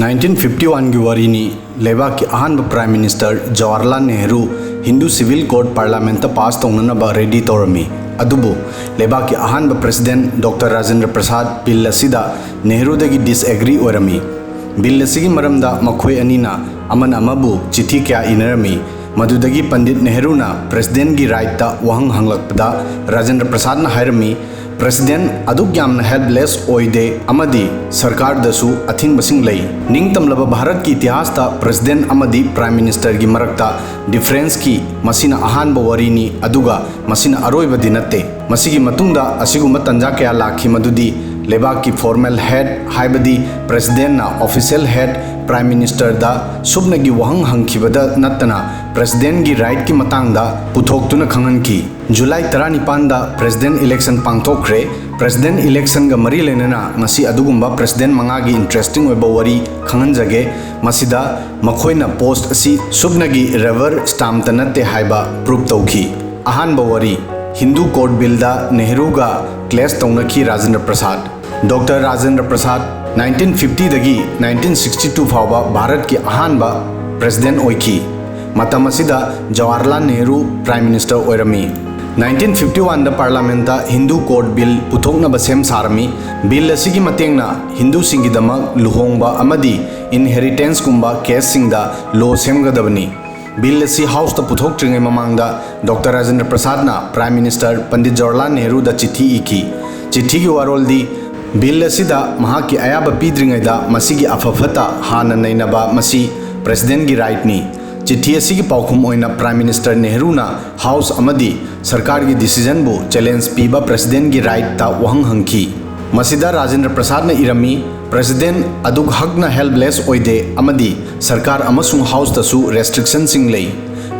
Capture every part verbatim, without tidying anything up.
Nineteen fifty ꯋꯥꯟꯒꯤ ꯋꯥꯔꯤꯅꯤ꯫ ꯂꯩꯕꯥꯛꯀꯤ ꯑꯍꯥꯟꯕ Prime Minister Jawaharlal Nehru Hindu civil code Parliamentꯇ pass ꯇꯧꯅꯅꯕ ready ꯇꯧꯔꯝꯃꯤ꯫ ꯑꯗꯨꯕꯨ ꯂꯩꯕꯥꯛꯀꯤ ꯑꯍꯥꯟꯕ President Doctor ꯔꯥꯖꯦꯟꯗ꯭ꯔ ꯄ꯭ꯔꯁꯥꯗ bill ꯑꯁꯤꯗ ꯅꯦꯍꯔꯨꯗꯒꯤ disagree ꯑꯣꯏꯔꯝꯃꯤ꯫ Bill ꯑꯁꯤꯒꯤ ꯃꯔꯝꯗ ꯃꯈꯣꯏ ꯑꯅꯤꯅ ꯑꯃꯅ ꯑꯃꯕꯨ ꯆꯤꯊꯤ ꯀꯌꯥ ꯏꯅꯔꯝꯃꯤ꯫ ꯃꯗꯨꯗꯒꯤ ꯄꯟꯗꯤꯠ ꯅꯦꯍꯔꯨꯅ Presidentꯀꯤ rightꯇ ꯋꯥꯍꯪ ꯍꯪꯂꯛꯄꯗ ꯔꯥꯖꯦꯟꯗ꯭ꯔ ꯄ꯭ꯔꯁꯥꯗꯅ ꯍꯥꯏꯔꯝꯃꯤ, President ꯑꯗꯨꯛ ꯌꯥꯝꯅ helpless ꯑꯣꯏꯗꯦ ꯑꯃꯗꯤ ꯁꯔꯀꯥꯔꯗꯁꯨ ꯑꯊꯤꯡꯕꯁꯤꯡ ꯂꯩ꯫ ꯅꯤꯡꯇꯝꯂꯕ ꯚꯥꯔꯠꯀꯤ ꯏꯇꯤꯍꯥꯁꯇ President ꯑꯃꯗꯤ Prime Ministerꯒꯤ ꯃꯔꯛꯇ differenceꯀꯤ ꯃꯁꯤꯅ ꯑꯍꯥꯟꯕ ꯋꯥꯔꯤꯅꯤ, ꯑꯗꯨꯒ ꯃꯁꯤꯅ ꯑꯔꯣꯏꯕꯗꯤ ꯅꯠꯇꯦ꯫ ꯃꯁꯤꯒꯤ ꯃꯇꯨꯡꯗ ꯑꯁꯤꯒꯨꯝꯕ ꯇꯟꯖꯥ ꯀꯌꯥ ꯂꯥꯛꯈꯤ, ꯃꯗꯨꯗꯤ ꯂꯩꯕꯥꯛꯀꯤ formal head, ꯍꯥꯏꯕꯗꯤ Presidentꯅ official head, Prime Ministerꯗ ꯁꯨꯞꯅꯒꯤ ꯋꯥꯍꯪ ꯍꯪꯈꯤꯕꯗ ꯅꯠꯇꯅ Presidentꯀꯤ rightꯀꯤ ꯃꯇꯥꯡꯗ ꯄꯨꯊꯣꯛꯇꯨꯅ ꯈꯪꯍꯟꯈꯤ꯫ ꯖꯨꯂꯥꯏ ꯇꯔꯥꯅꯤꯄꯥꯟꯗ President election ꯄꯥꯡꯊꯣꯛꯈ꯭ꯔꯦ꯫ President electionꯒ ꯃꯔꯤ ꯂꯩꯅꯅ ꯉꯁꯤ ꯑꯗꯨꯒꯨꯝꯕ President ꯃꯉꯥꯒꯤ interesting ꯑꯣꯏꯕ ꯋꯥꯔꯤ ꯈꯪꯍꯟꯖꯒꯦ꯫ ꯃꯁꯤꯗ ꯃꯈꯣꯏꯅ post ꯑꯁꯤ ꯁꯨꯞꯅꯒꯤ rubber stampꯇ ꯅꯠꯇꯦ ꯍꯥꯏꯕ prove ꯇꯧꯈꯤ꯫ ꯑꯍꯥꯟꯕ ꯋꯥꯔꯤ, ꯍꯤꯟꯗꯨ code billꯗ ꯅꯦꯍꯔꯨꯒ clash ꯇꯧꯅꯈꯤ ꯔꯥꯖꯦꯟꯗ꯭ꯔ ꯄ꯭ꯔꯁꯥꯗ꯫ Doctor ꯔꯥꯖꯦꯟꯗ꯭ꯔ ꯄ꯭ꯔꯁꯥꯗ ꯅꯥꯏꯟꯇꯤꯟ ꯐꯤꯐꯇꯤꯗꯒꯤ ꯅꯥꯏꯟꯇꯤꯟ ꯁꯤꯛꯁꯇꯤ ꯇꯨ ꯐꯥꯎꯕ ꯚꯥꯔꯠꯀꯤ ꯑꯍꯥꯟꯕ President ꯑꯣꯏꯈꯤ꯫ ꯃꯇꯝ ꯑꯁꯤꯗ ꯖꯋꯥꯍꯔꯂꯥꯜ ꯅꯦꯍꯔꯨ Prime Minister ꯑꯣꯏꯔꯝꯃꯤ꯫ ꯅꯥꯏꯟꯇꯤꯟ ꯐꯤꯐꯇꯤ ꯋꯥꯟꯗ Parliamentꯇ ꯍꯤꯟꯗꯨ code bill ꯄꯨꯊꯣꯛꯅꯕ ꯁꯦꯝ ꯁꯥꯔꯝꯃꯤ꯫ Bill ꯑꯁꯤꯒꯤ ꯃꯇꯦꯡꯅ ꯍꯤꯟꯗꯨꯁꯤꯡꯒꯤꯗꯃꯛ ꯂꯨꯍꯣꯡꯕ ꯑꯃꯗꯤ inheritanceꯀꯨꯝꯕ caseꯁꯤꯡꯗ law ꯁꯦꯝꯒꯗꯕꯅꯤ꯫ Bill ꯑꯁꯤ Houseꯇ ꯄꯨꯊꯣꯛꯇ꯭ꯔꯤꯉꯩ ꯃꯃꯥꯡꯗ Doctor Rajendra ꯄ꯭ꯔꯁꯥꯗꯅ Prime Minister Pandit Jawaharlal ꯅꯦꯍꯔꯨꯗ ꯆꯤꯊꯤ ꯏꯈꯤ꯫ ꯆꯤꯊꯤꯒꯤ ꯋꯥꯔꯣꯜꯗꯤ, Bill ꯑꯁꯤꯗ ꯃꯍꯥꯛꯀꯤ ꯑꯌꯥꯕ ꯄꯤꯗ꯭ꯔꯤꯉꯩꯗ ꯃꯁꯤꯒꯤ ꯑꯐ ꯐꯠꯇ ꯍꯥꯟꯅ ꯅꯩꯅꯕ ꯃꯁꯤ Presidentꯀꯤ rightꯅꯤ꯫ ꯆꯤꯊꯤ ꯑꯁꯤꯒꯤ ꯄꯥꯎꯈꯨꯝ ꯑꯣꯏꯅ Prime Minister ꯅꯦꯍꯔꯨꯅ House ꯑꯃꯗꯤ ꯁꯔꯀꯥꯔꯒꯤ decisionꯕꯨ challenge ꯄꯤꯕ Presidentꯀꯤ rightꯇ ꯋꯥꯍꯪ ꯍꯪꯈꯤ꯫ ꯃꯁꯤꯗ ꯔꯥꯖꯦꯟꯗ꯭ꯔ ꯄ꯭ꯔꯁꯥꯗꯅ ꯏꯔꯝꯃꯤ, President ꯑꯗꯨꯛ ꯍꯛꯅ helpless ꯑꯣꯏꯗꯦ ꯑꯃꯗꯤ ꯁꯔꯀꯥꯔ ꯑꯃꯁꯨꯡ Houseꯇꯁꯨ restrictionꯁꯤꯡ ꯂꯩ꯫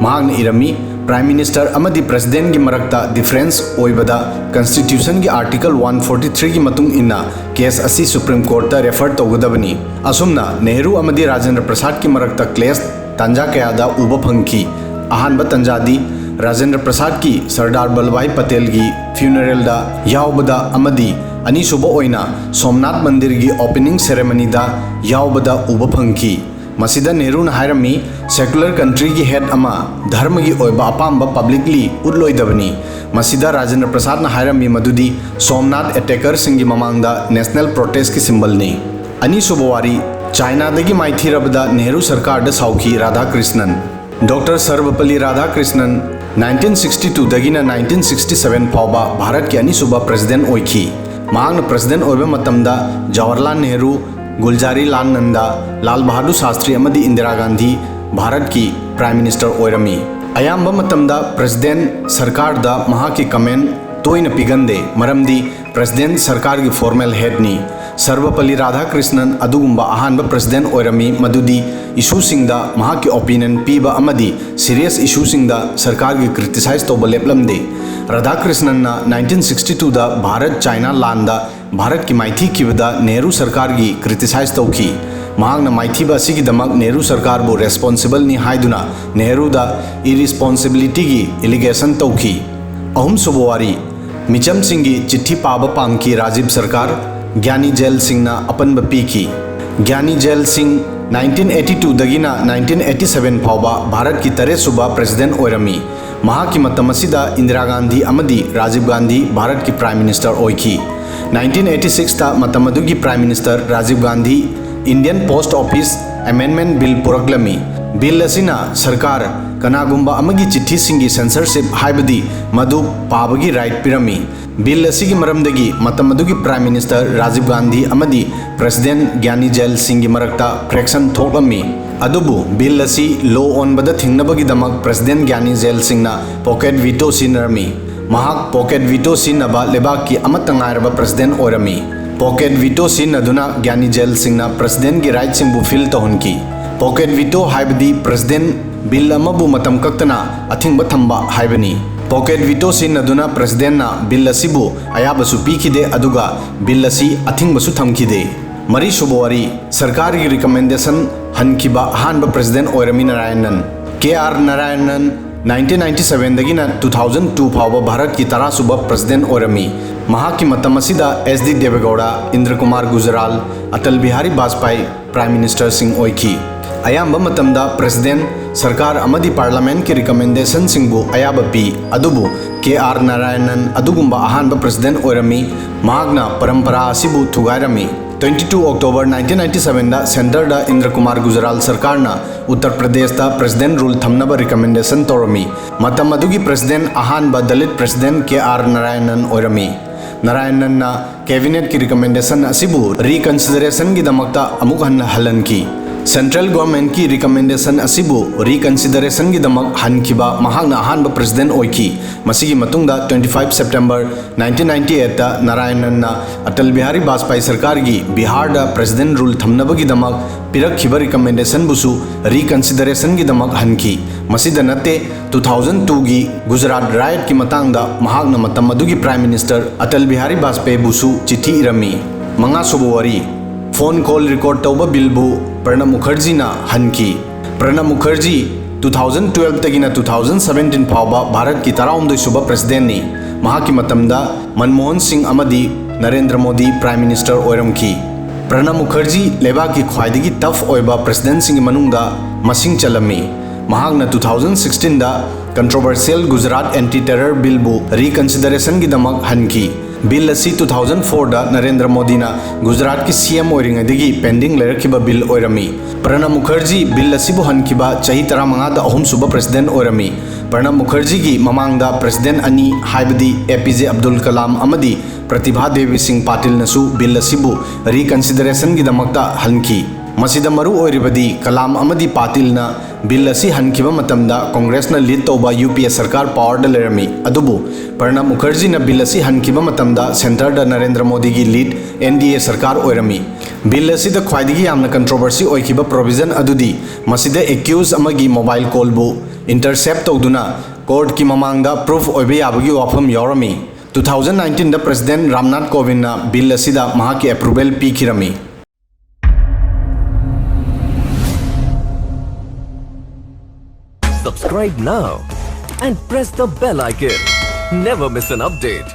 ꯃꯍꯥꯛꯅ ꯏꯔꯝꯃꯤ, Prime Minister ꯑꯃꯗꯤ Presidentꯀꯤ ꯃꯔꯛꯇ difference ꯑꯣꯏꯕꯗ Constitutionꯒꯤ Article one forty threeꯒꯤ ꯃꯇꯨꯡ ꯏꯟꯅ case ꯑꯁꯤ Supreme Courtꯇ refer ꯇꯧꯒꯗꯕꯅꯤ꯫ ꯑꯁꯨꯝꯅ ꯅꯦꯍꯔꯨ ꯑꯃꯗꯤ ꯔꯥꯖꯦꯟꯗ꯭ꯔ ꯄ꯭ꯔꯁꯥꯗꯀꯤ ꯃꯔꯛꯇ clash ꯇꯥꯟꯖꯥ ꯀꯌꯥꯗ ꯎꯕ ꯐꯪꯈꯤ꯫ ꯑꯍꯥꯟꯕ ꯇꯥꯟꯖꯥꯗꯤ ꯔꯥꯖꯦꯟꯗ꯭ꯔ ꯄ꯭ꯔꯁꯥꯗꯀꯤ ꯁꯔꯗꯥꯔ ꯚꯜꯂꯚꯚꯥꯏ ꯄꯇꯦꯜꯒꯤ funeralꯗ ꯌꯥꯎꯕꯗ ꯑꯃꯗꯤ ꯑꯅꯤꯁꯨꯕ ꯑꯣꯏꯅ ꯁꯣꯝꯅꯥꯊ ꯃꯟꯗꯤꯔꯒꯤ opening ceremonyꯗ ꯌꯥꯎꯕꯗ ꯎꯕ ꯐꯪꯈꯤ꯫ ꯃꯁꯤꯗ ꯅꯦꯍꯔꯨꯅ ꯍꯥꯏꯔꯝꯃꯤ, "Secular countryꯒꯤ head ꯑꯃ ꯙꯔꯃꯒꯤ ꯑꯣꯏꯕ ꯑꯄꯥꯝꯕ publicly ꯎꯠꯂꯣꯏꯗꯕꯅꯤ"꯫ ꯃꯁꯤꯗ ꯔꯥꯖꯦꯟꯗ꯭ꯔ ꯄ꯭ꯔꯁꯥꯗꯅ ꯍꯥꯏꯔꯝꯃꯤ ꯃꯗꯨꯗꯤ ꯁꯣꯝꯅꯥꯊ attackerꯁꯤꯡꯒꯤ ꯃꯃꯥꯡꯗ national protestꯀꯤ symbolꯅꯤ꯫ ꯑꯅꯤꯁꯨꯕ ꯋꯥꯔꯤ, ꯆꯥꯏꯅꯥꯗꯒꯤ ꯃꯥꯏꯊꯤꯔꯕꯗ ꯅꯦꯍꯔꯨ ꯁꯔꯀꯥꯔꯗ ꯁꯥꯎꯈꯤ Radhakrishnan. Doctor Sarvepalli Radhakrishnan nineteen sixty twoꯗꯒꯤꯅ nineteen sixty seven ꯐꯥꯎꯕ ꯚꯥꯔꯠꯀꯤ ꯑꯅꯤꯁꯨꯕ president ꯑꯣꯏꯈꯤ꯫ ꯃꯍꯥꯛꯅ president ꯑꯣꯏꯕ ꯃꯇꯝꯗ ꯖꯋꯥꯍꯔꯂꯥꯜ ꯅꯦꯍꯔꯨ, ꯒꯨꯜꯖꯥꯔꯤꯂꯥꯜ ꯅꯟꯗ, ꯂꯥꯜ ꯕꯍꯥꯗꯨꯔ ꯁꯥꯁꯇ꯭ꯔꯤ ꯑꯃꯗꯤ ꯏꯟꯗꯤꯔꯥ ꯒꯥꯟꯙꯤ ꯚꯥꯔꯠꯀꯤ prime minister ꯑꯣꯏꯔꯝꯃꯤ꯫ ꯑꯌꯥꯝꯕ ꯃꯇꯝꯗ president ꯁꯔꯀꯥꯔꯗ ꯃꯍꯥꯛꯀꯤ comment ꯇꯣꯏꯅ ꯄꯤꯒꯟꯗꯦ, ꯃꯔꯝꯗꯤ president ꯁꯔꯀꯥꯔꯒꯤ formal headꯅꯤ꯫ ꯁꯔꯕꯄꯜꯂꯤ ꯔꯥꯙꯥꯀ꯭ꯔꯤꯁꯅꯟ ꯑꯗꯨꯒꯨꯝꯕ ꯑꯍꯥꯟꯕ president ꯑꯣꯏꯔꯝꯃꯤ ꯃꯗꯨꯗꯤ issueꯁꯤꯡꯗ ꯃꯍꯥꯛꯀꯤ opinion ꯄꯤꯕ ꯑꯃꯗꯤ serious issueꯁꯤꯡꯗ ꯁꯔꯀꯥꯔꯒꯤ criticize ꯇꯧꯕ ꯂꯦꯞꯂꯝꯗꯦ꯫ ꯔꯥꯙꯥꯀ꯭ꯔꯤꯁꯅꯟꯅ nineteen sixty twoꯗ ꯚꯥꯔꯠ ꯆꯥꯏꯅꯥ ꯂꯥꯟꯗ ꯚꯥꯔꯠꯀꯤ ꯃꯥꯏꯊꯤꯈꯤꯕꯗ ꯅꯦꯍꯔꯨ ꯁꯔꯀꯥꯔꯒꯤ criticize ꯇꯧꯈꯤ꯫ ꯃꯍꯥꯛꯅ ꯃꯥꯏꯊꯤꯕ ꯑꯁꯤꯒꯤꯗꯃꯛ ꯅꯦꯍꯔꯨ ꯁꯔꯀꯥꯔꯕꯨ responsible ꯅꯤ ꯍꯥꯏꯗꯨꯅ ꯅꯦꯍꯔꯨꯗ irresponsibilityꯒꯤ allegation ꯇꯧꯈꯤ꯫ ꯑꯍꯨꯝꯁꯨꯕ ꯋꯥꯔꯤ, ꯃꯤꯆꯝꯁꯤꯡꯒꯤ ꯆꯤꯊꯤ ꯄꯥꯕ ꯄꯥꯝꯈꯤ ꯔꯥꯖꯤꯕ ꯁꯔꯀꯥꯔ, ꯒ꯭ꯌꯥꯅꯤ ꯖꯦꯜ ꯁꯤꯡꯅ ꯑꯄꯟꯕ ꯄꯤꯈꯤ꯫ ꯒ꯭ꯌꯥꯅꯤ ꯖꯦꯜ ꯁꯤꯡ nineteen eighty twoꯗꯒꯤꯅ nineteen eighty seven ꯐꯥꯎꯕ ꯚꯥꯔꯠꯀꯤ ꯇꯔꯦꯠꯁꯨꯕ president ꯑꯣꯏꯔꯝꯃꯤ꯫ ꯃꯍꯥꯛꯀꯤ ꯃꯇꯝ ꯑꯁꯤꯗ ꯏꯟꯗꯤꯔꯥ ꯒꯥꯟꯙꯤ ꯑꯃꯗꯤ ꯔꯥꯖꯤꯕ ꯒꯥꯟꯙꯤ ꯚꯥꯔꯠꯀꯤ prime minister ꯑꯣꯏꯈꯤ꯫ Nineteen eighty sixꯇ ꯃꯇꯝ ꯑꯗꯨꯒꯤ prime minister Rajiv Gandhi Indian Post Office Amendment Bill ꯄꯨꯔꯛꯂꯝꯃꯤ꯫ Bill ꯑꯁꯤꯅ ꯁꯔꯀꯥꯔ ꯀꯅꯥꯒꯨꯝꯕ ꯑꯃꯒꯤ ꯆꯤꯊꯤꯁꯤꯡꯒꯤ censorship ꯍꯥꯏꯕꯗꯤ ꯃꯗꯨ ꯄꯥꯕꯒꯤ right ꯄꯤꯔꯝꯃꯤ꯫ Bill ꯑꯁꯤꯒꯤ ꯃꯔꯝꯗꯒꯤ ꯃꯇꯝ ꯑꯗꯨꯒꯤ prime minister ꯔꯥꯖꯤꯕ ꯒꯥꯟꯙꯤ ꯑꯃꯗꯤ president ꯒ꯭ꯌꯥꯅꯤ ꯖꯦꯜ ꯁꯤꯡꯒꯤ ꯃꯔꯛꯇ friction ꯊꯣꯛꯂꯝꯃꯤ꯫ ꯑꯗꯨꯕꯨ bill ꯑꯁꯤ law ꯑꯣꯟꯕꯗ ꯊꯤꯡꯅꯕꯒꯤꯗꯃꯛ president ꯒ꯭ꯌꯥꯅꯤ ꯖꯦꯜ ꯁꯤꯡꯅ pocket veto ꯁꯤꯖꯤꯟꯅꯔꯝꯃꯤ꯫ ꯃꯍꯥꯛ pocket veto ꯁꯤꯖꯤꯟꯅꯕ ꯂꯩꯕꯥꯛꯀꯤ ꯑꯃꯠꯇ ꯉꯥꯏꯔꯕ president ꯑꯣꯏꯔꯝꯃꯤ꯫ Pocket veto ꯁꯤꯖꯤꯟꯅꯗꯨꯅ ꯒ꯭ꯌꯥꯅꯤ ꯖꯦꯜ ꯁꯤꯡꯅ presidentꯒꯤ rightꯁꯤꯡꯕꯨ fill ꯇꯧꯍꯟꯈꯤ꯫ Pocket veto ꯍꯥꯏꯕꯗꯤ president bill ꯑꯃꯕꯨ ꯃꯇꯝ ꯀꯛꯇꯅ ꯑꯊꯤꯡꯕ ꯊꯝꯕ ꯍꯥꯏꯕꯅꯤ꯫ Pocket veto ꯁꯤꯖꯤꯟꯅꯗꯨꯅ presidentꯅ bill ꯑꯁꯤꯕꯨ ꯑꯌꯥꯕꯁꯨ ꯄꯤꯈꯤꯗꯦ, ꯑꯗꯨꯒ bill ꯑꯁꯤ ꯑꯊꯤꯡꯕꯁꯨ ꯊꯝꯈꯤꯗꯦ꯫ ꯃꯔꯤꯁꯨꯕ ꯋꯥꯔꯤ, ꯁꯔꯀꯥꯔꯒꯤ recommendation ꯍꯟꯈꯤꯕ ꯑꯍꯥꯟꯕ president ꯑꯣꯏꯔꯝꯃꯤ ꯅꯥꯔꯥꯌꯟ ꯅꯟ꯫ ꯀꯦ ꯑꯥꯔ ꯅꯥꯔꯥꯌꯟ ꯅꯟ nineteen ninety sevenꯗꯒꯤꯅ two thousand two ꯐꯥꯎꯕ ꯚꯥꯔꯠꯀꯤ ꯇꯔꯥꯁꯨꯕ president ꯑꯣꯏꯔꯝꯃꯤ꯫ ꯃꯍꯥꯛꯀꯤ ꯃꯇꯝ ꯑꯁꯤꯗ S D ꯗꯦꯕꯦꯒꯧꯗꯥ, ꯏꯟꯗ꯭ꯔ Kumar ꯒꯨꯖꯔꯥꯜ, Atal Bihari ꯕꯥꯖꯄꯥꯏ Prime Ministerꯁꯤꯡ ꯑꯣꯏꯈꯤ꯫ ꯑꯌꯥꯝꯕ ꯃꯇꯝꯗ President, ꯁꯔꯀꯥꯔ ꯑꯃꯗꯤ Parliamentꯀꯤ recommendationꯁꯤꯡꯕꯨ ꯑꯌꯥꯕ ꯄꯤ, ꯑꯗꯨꯕꯨ ꯀꯦ ꯑꯥꯔ ꯅꯥꯔꯥꯌꯅꯟ ꯑꯗꯨꯒꯨꯝꯕ ꯑꯍꯥꯟꯕ President ꯑꯣꯏꯔꯝꯃꯤ꯫ ꯃꯍꯥꯛꯅ ꯄꯔꯝꯄꯔꯥ ꯑꯁꯤꯕꯨ ꯊꯨꯒꯥꯏꯔꯝꯃꯤ꯫ Twenty two October nineteen ninety sevenꯗ centreꯗ ꯏꯟꯗ꯭ꯔ Kumar ꯒꯨꯖꯔꯥꯜ ꯁꯔꯀꯥꯔꯅ ꯎꯠꯇꯔ ꯄ꯭ꯔꯗꯦꯁꯇ President Rule ꯊꯝꯅꯕ recommendation ꯇꯧꯔꯝꯃꯤ꯫ ꯃꯇꯝ ꯑꯗꯨꯒꯤ President ꯑꯍꯥꯟꯕ Dalit President ꯀꯦ ꯑꯥꯔ ꯅꯥꯔꯥꯌꯅꯟ ꯑꯣꯏꯔꯝꯃꯤ꯫ ꯅꯥꯔꯥꯌꯅꯟꯅ Cabinetꯀꯤ recommendation ꯑꯁꯤꯕꯨ reconsiderationꯒꯤꯗꯃꯛꯇ ꯑꯃꯨꯛ ꯍꯟꯅ ꯍꯜꯍꯟꯈꯤ꯫ Central Governmentꯀꯤ recommendation ꯑꯁꯤꯕꯨ reconsiderationꯒꯤꯗꯃꯛ ꯍꯟꯈꯤꯕ ꯃꯍꯥꯛꯅ ꯑꯍꯥꯟꯕ President ꯑꯣꯏꯈꯤ꯫ ꯃꯁꯤꯒꯤ ꯃꯇꯨꯡꯗ twenty five September nineteen ninety eightꯇ ꯅꯥꯔꯥꯌꯅꯟꯅ Atal Bihari ꯕꯥꯖꯄꯥꯏ ꯁꯔꯀꯥꯔꯒꯤ ꯕꯤꯍꯥꯔꯗ President Rule ꯊꯝꯅꯕꯒꯤꯗꯃꯛ ꯄꯤꯔꯛꯈꯤꯕ recommendationꯕꯨꯁꯨ reconsiderationꯒꯤꯗꯃꯛ ꯍꯟꯈꯤ꯫ ꯃꯁꯤꯗ ꯅꯠꯇꯦ, two thousand twoꯒꯤ ꯒꯨꯖꯔꯥꯠ riotꯀꯤ ꯃꯇꯥꯡꯗ ꯃꯍꯥꯛꯅ ꯃꯇꯝ ꯑꯗꯨꯒꯤ Prime Minister ꯑꯇꯜ ꯕꯤꯍꯥꯔꯤ ꯕꯥꯖꯄꯦꯌꯤꯕꯨꯁꯨ ꯆꯤꯊꯤ ꯏꯔꯝꯃꯤ꯫ ꯃꯉꯥꯁꯨꯕ ꯋꯥꯔꯤ, phone call record ꯇꯧꯕ billꯕꯨ ꯄ꯭ꯔꯅꯕ ꯃꯨꯈꯔꯖꯤꯅ ꯍꯟꯈꯤ꯫ ꯄ꯭ꯔꯅꯕ Mukherjee two thousand twelveꯇꯒꯤꯅ two thousand seventeen ꯐꯥꯎꯕ ꯚꯥꯔꯠꯀꯤ ꯇꯔꯥꯍꯨꯝꯗꯣꯏ ꯁꯨꯕ Presidentꯅꯤ꯫ ꯃꯍꯥꯛꯀꯤ ꯃꯇꯝꯗ ꯃꯟꯃꯣꯍꯟ ꯁꯤꯡ ꯑꯃꯗꯤ ꯅꯔꯦꯟꯗ꯭ꯔ ꯃꯣꯗꯤ Prime Minister ꯑꯣꯏꯔꯝꯈꯤ꯫ ꯄ꯭ꯔꯅꯕ ꯃꯨꯈꯔꯖꯤ ꯂꯩꯕꯥꯛꯀꯤ ꯈ꯭ꯋꯥꯏꯗꯒꯤ tough ꯑꯣꯏꯕ Presidentꯁꯤꯡꯒꯤ ꯃꯅꯨꯡꯗ ꯃꯁꯤꯡ ꯆꯜꯂꯝꯃꯤ꯫ ꯃꯍꯥꯛꯅ two thousand sixteenꯗ controversial Gujarat Anti Terror Billꯕꯨ reconsiderationꯒꯤꯗꯃꯛ ꯍꯟꯈꯤ꯫ Bill ꯑꯁꯤ two thousand fourꯗ ꯅꯔꯦꯟꯗ꯭ꯔ ꯃꯣꯗꯤꯅ ꯒꯨꯖꯔꯥꯠꯀꯤ ꯁꯤ ꯑꯦꯝ ꯑꯣꯏꯔꯤꯉꯩꯗꯒꯤ pending ꯂꯩꯔꯛꯈꯤꯕ bill ꯑꯣꯏꯔꯝꯃꯤ꯫ ꯄ꯭ꯔꯅꯕ ꯃꯨꯈꯔꯖꯤ bill ꯑꯁꯤꯕꯨ ꯍꯟꯈꯤꯕ ꯆꯍꯤ ꯇꯔꯥꯃꯉꯥꯗ ꯑꯍꯨꯝꯁꯨꯕ President ꯑꯣꯏꯔꯝꯃꯤ꯫ ꯄ꯭ꯔꯅꯕ ꯃꯨꯈꯔꯖꯤꯒꯤ ꯃꯃꯥꯡꯗ President ꯑꯅꯤ, ꯍꯥꯏꯕꯗꯤ ꯑꯦ ꯄꯤ ꯖꯦ ꯑꯕꯗꯨꯜ ꯀꯂꯥꯝ ꯑꯃꯗꯤ ꯄ꯭ꯔꯇꯤꯚꯥ ꯗꯦꯕꯤ ꯁꯤꯡ ꯄꯥꯇꯤꯜꯅꯁꯨ bill ꯑꯁꯤꯕꯨ reconsiderationꯒꯤꯗꯃꯛꯇ ꯍꯟꯈꯤ꯫ ꯃꯁꯤꯗ ꯃꯔꯨ ꯑꯣꯏꯔꯤꯕꯗꯤ ꯀꯂꯥꯝ ꯑꯃꯗꯤ ꯄꯥꯇꯤꯜꯅ bill ꯑꯁꯤ ꯍꯟꯈꯤꯕ ꯃꯇꯝꯗ Congressꯅ lead ꯇꯧꯕ ꯌꯨ ꯄꯤ ꯑꯦ ꯁꯔꯀꯥꯔ powerꯗ ꯂꯩꯔꯝꯃꯤ, ꯑꯗꯨꯕꯨ ꯄ꯭ꯔꯅꯕ ꯃꯨꯈꯔꯖꯤꯅ bill ꯑꯁꯤ ꯍꯟꯈꯤꯕ ꯃꯇꯝꯗ centreꯗ ꯅꯔꯦꯟꯗ꯭ꯔ ꯃꯣꯗꯤꯒꯤ lead N D A ꯁꯔꯀꯥꯔ ꯑꯣꯏꯔꯝꯃꯤ꯫ Bill ꯑꯁꯤꯗ ꯈ꯭ꯋꯥꯏꯗꯒꯤ ꯌꯥꯝꯅ controversy ꯑꯣꯏꯈꯤꯕ provision ꯑꯗꯨꯗꯤ ꯃꯁꯤꯗ accused ꯑꯃꯒꯤ mobile callꯕꯨ intercept ꯇꯧꯗꯨꯅ courtꯀꯤ ꯃꯃꯥꯡꯗ proof ꯑꯣꯏꯕ ꯌꯥꯕꯒꯤ ꯋꯥꯐꯝ ꯌꯥꯎꯔꯝꯃꯤ꯫ Two thousand nineteenꯗ President Ramnath ꯀꯣꯕꯤꯟꯗꯅ bill ꯑꯁꯤꯗ ꯃꯍꯥꯛꯀꯤ approval ꯄꯤꯈꯤꯔꯝꯃꯤ꯫ Subscribe now and press the bell icon. Never miss an update.